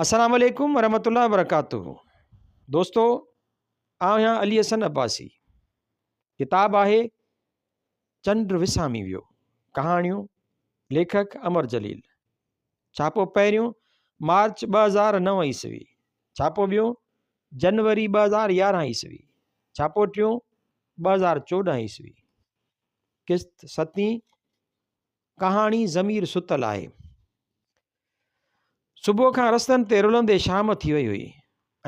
السلام عليڪم ورحمة الله وبرڪاته دوستو آئون آهيان علي حسن عباسي ڪتاب آهي چنڊ وسامي ويو ڪهاڻيون ليکڪ امر جليل ڇاپو پهريون مارچ 2009 عيسوي ڇاپو ٻيون جنوري 2011 عيسوي ڇاپو ٽيون 2014 عيسوي قسط ستين ڪهاڻي ضمير ستل آهي. صبح کان رستن تي رلندي شام ٿي وئي هئي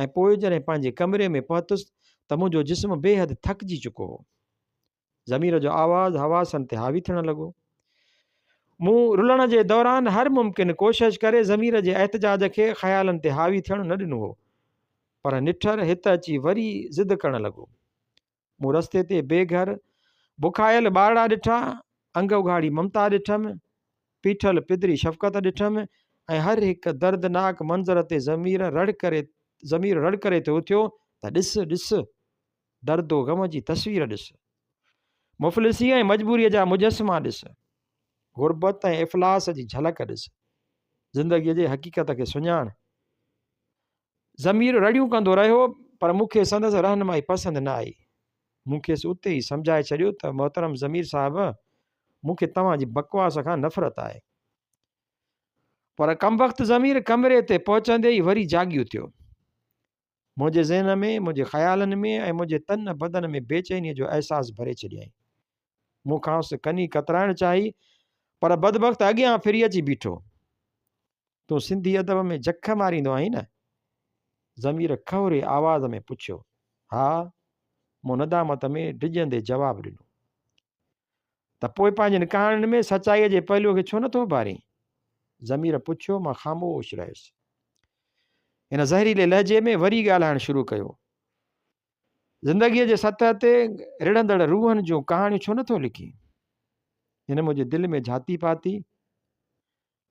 ۽ پوء جڏهن پنهنجي ڪمري ۾ پهتس ته منهنجو جسم بيحد ٿڪجي چڪو هو. ضمير جو آواز حواسن تي حاوي ٿيڻ لڳو. مون رلڻ جي دوران هر ممڪن ڪوشش ڪري ضمير جي احتجاج کي خيالن تي حاوي ٿيڻ نه ڏنو هو، پر نٺر هت اچي وري ضد ڪرڻ لڳو. مون رستي تي بي گهر، بکايل ٻارڙا ڏٺا، انگ اگهاڙي ممتا ڏٺم، پيٺل پدري شفقت ڏٺم ۽ هر هڪ دردناڪ منظر تي ضمير رڙ ڪري ضمير رڙ ڪري ٿي اٿيو ته ڏس، ڏس، درد و غم جي تصوير ڏس. مفلسي ۽ مجبوريء جا مجسما ڏس. غربت ۽ افلاس جي جهلڪ ڏس. زندگيء جي حقيقت کي سڃاڻ. ضمير رڙيون ڪندو رهيو پر مون کي سندس رهنمائي پسند نه آئي. مون کيس اتي ئي سمجهائي ڇڏيو ته محترم ضمير صاحب مون کي توهان جي بڪواس کان نفرت آهي. پر ڪمبخت ضمير ڪمري تي پهچندي ئي وري جاڳي اٿيو. منهنجي ذهن ۾، منهنجي خيالن ۾ ۽ منهنجي تن بدن ۾ بيچينيء جو احساس ڀري ڇڏيائين. مون کانئس ڪني ڪترائڻ چاهي پر بدبخت اڳيان ڦري اچي بيٺو. تون سنڌي ادب ۾ جک ماريندو آهين نه؟ ضمير کهري آواز ۾ پڇيو. ها. مون ندامت ۾ ڊڄندي جواب ڏنو. ته پوء پنهنجين ڪهاڻين ۾ سچائيء جي پهلوء کي ڇو نٿو اڀارين؟ ضمير پڇيو. مان خاموش رهيس. هن زهريلي لهجي ۾ وري ڳالهائڻ شروع ڪيو. زندگيء جي سطح تي رڙهندڙ روحن جون ڪهاڻيون ڇو نٿو لکين؟ هن منهنجي دل ۾ جهاتي پاتي.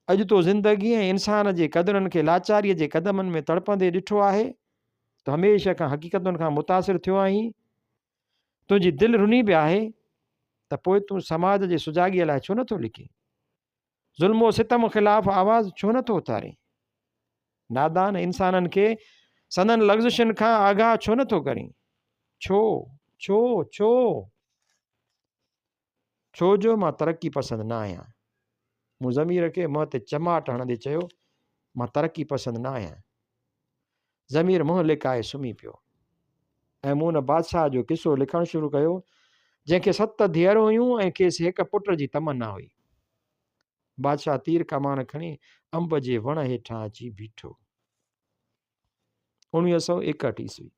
اڄ تو زندگي ۽ انسان جي قدرن کي لاچاريء جي قدمن ۾ تڙپندي ڏٺو آهي. تون هميشه کان حقيقتن کان متاثر ٿيو آهين. تنهنجي دل رني به آهي ته پوء تون سماج جي سجاڳيء لاء ڇو نٿو لکين؟ ظلم و ستم خلاف آواز ڇو نٿو اٿارين؟ نادان انسانن کي سندن لغزشن کان آگاهه ڇو نٿو ڪرين؟ ڇو؟ ڇو؟ ڇو؟ ڇو جو مان ترقي پسند نه آهيان. مون ضمير کي منهن تي چماٽ هڻندي چيو، مان ترقي پسند نه آهيان. ضمير منهن لڪائي سمهي پيو ۽ مون ان بادشاهه جو قصو لکڻ شروع ڪيو، جنهن کي ست ڌيئرون هيون ۽ کيس هڪ پٽ جي تمنا هئي. بادشاهه تير ڪمان کڻي انب جي وڻ هيٺان اچي بيٺو. 1961 عيسوي.